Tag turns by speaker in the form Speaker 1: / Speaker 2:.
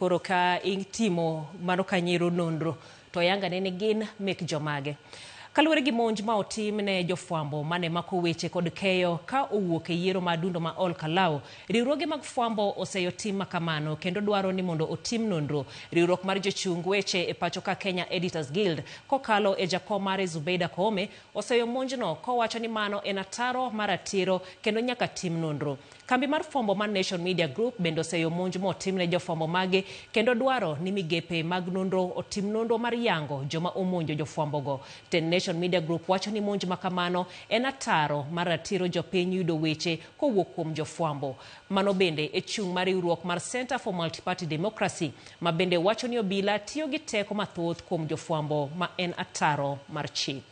Speaker 1: Koro ka itimo mano kanyiero nonro to oyanga ne ni gin mek jomage. Kaluwore gi monj ma otim ne jofwambo mane mako weche kod keyo ka owuok e yiero ma adundo ma Ol Kalou, riwruoge mag fwambo oseyo tim makamano kendo dwaro ni mondo otim nonro. Riwruok mar jochung weche e pacho ka Kenya Editors Guild kokalo e jakom mare Zubeida Koome oseyo monjno kowacho ni mano en ataro mar ratiro kendo nyaka tim nonro. Kambi mar fwambo mar Nation Media Group bende oseyo monj motim ne jofwambo mage kendo dwaro ni migepe mag nonro otim nonro mar yango joma omonjo jofwambogo. Tend Nation Media Group wacho ni monj makamano en ataro mar ratiro jopiny yudo weche kowuok kuom jofwambo. Mano bende e chung' mar riwruok mar Center for Multiparty Democracy ma bende wacho ni obila tiyo gi teko mathoth kuom jofwambo ma en ataro mar chik.